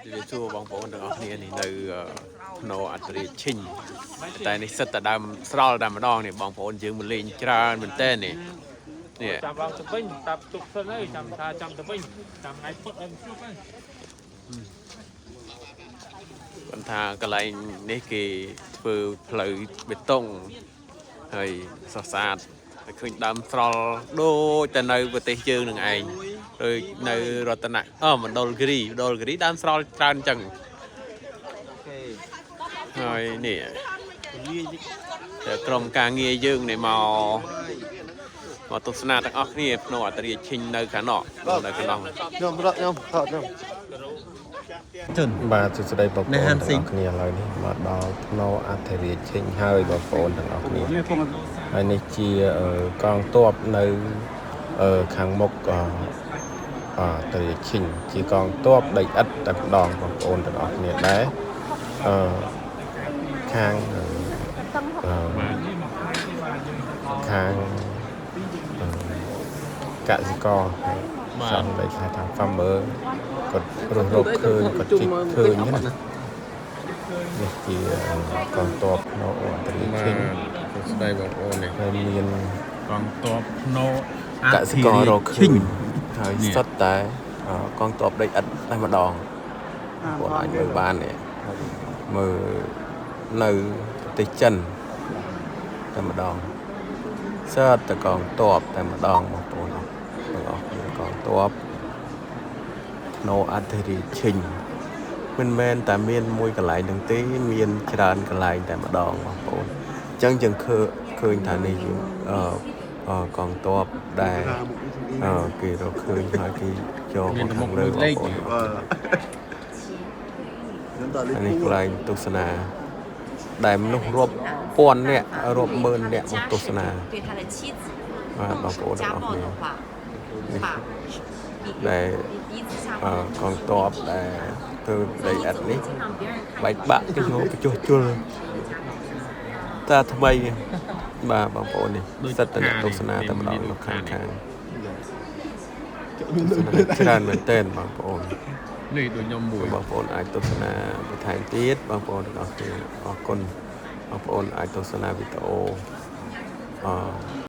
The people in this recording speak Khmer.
ជំរាបសួរបងប្អូនទាំងអស់គ្នានេះនៅភ្នោអត្រាឈិញតែនេះសិតតែដើមស្រល់តែម្ដងនេះបងប្អូនយើងមកលេងច្រើនមែនតើនេះនេះ ចាំឡើងទៅវិញតាប់ទុកសិនហើយចាំថាចាំទៅវិញចាំថ្ងៃពុតឲ្យជួបហើយ គាត់ថាកន្លែងនេះគេធ្វើផ្លូវបេតុងហើយសស្អាតហើយឃើញដើមស្រល់ដូចតែនៅប្រទេសយើងនឹងឯងដូចនៅរតនៈអមណ្ឌលគិរីមណ្ឌលគិរីដើមស្រល់ច្រើនចឹងហើយនេះតែក្រុមការងារយើងនេះមកទស្សនាទាំងអស់គ្នាភ្នំអត្តរាឈិញនៅខាងនោះនៅខាងនោះ ខ្ញុំរត់ខ្ញុំថតខ្ញុំ ជន បាទសួស្តីបងប្ នៅ អូ ហានស៊ីង នទាំងអស់គ្នាឥឡូវនេះមកដល់ភ្នោអធិរាជឈិញហើយបងប្អូនទាំងអស់គ្នាហើយនេះជាកងទ័ពនៅខាងមុខអធិរាជឈិញជាកងទ័ពដីឥដ្ឋតែម្ដងបងប្អូនទាំងអស់គ្នាដែរអឺខាងអឺខាងអឺកសិករចង់លេខថា farmer គាត់រស់រកឃើញគាត់ជីកឃើញណានេះជាកងទ័ពនៅអន្តរជាតិ សួស្តីបងប្អូននេះ ហើយមានក ងទ័ពភ្នោ កសិកររកឃើញហើយសុទ្ធតែកងទ័ពដីឥដ្ឋតែម្ដងបងអាចមើលបាននេះមើលនៅប្រទេសចិនតែម្ដងសុទ្ធតែកងទ័ពតែម្ដងបងប្អូនអស់ទាំងអស់គ្នាកងទ័ពភ្នោអធិរាជឈិញមិនមែនតែមានមួយកន្លែងនឹងទេមានច្រើនកន្លែងតែម្ដងបងប្អូនអញ្ចឹងយើងឃើឃើញថានេះយើងអឺអឺកងទ័ពដែលគេរកឃើញហើយគេយកមកខាងលើបងប្អូន ខ្ញុំតលេខ អានេះកន្លែងទស្សនាដែលមនុស្សរាប់ពាន់នាក់រាប់ម៉ឺននាក់មកទស្សនា 对他的妻子 បាទបងប្អូន 家 ទាំងអស់ 暴 គ្នា 的话，把 ដែល 比鼻子下 អឺ 方 កងទ័ពដែលធ្វើដីឥដ្ឋនេះ 经常别人看 បែកបាក់គេយកបញ្ចុះជុលតាថ្មីបាទបងប្អូននេះសិតតែអ្នកទស្សនាតែម្ដងនៅខាងខាងច្រើនមែនទែនបងប្អូន នេះដូចខ្ញុំមួយ បងប្អូនអាចទស្សនាបន្ថែមទៀតបងប្អូនទាំងអស់គ្នាអរគុណបងប្អូនអាចទស្សនាវីដេអូអឺ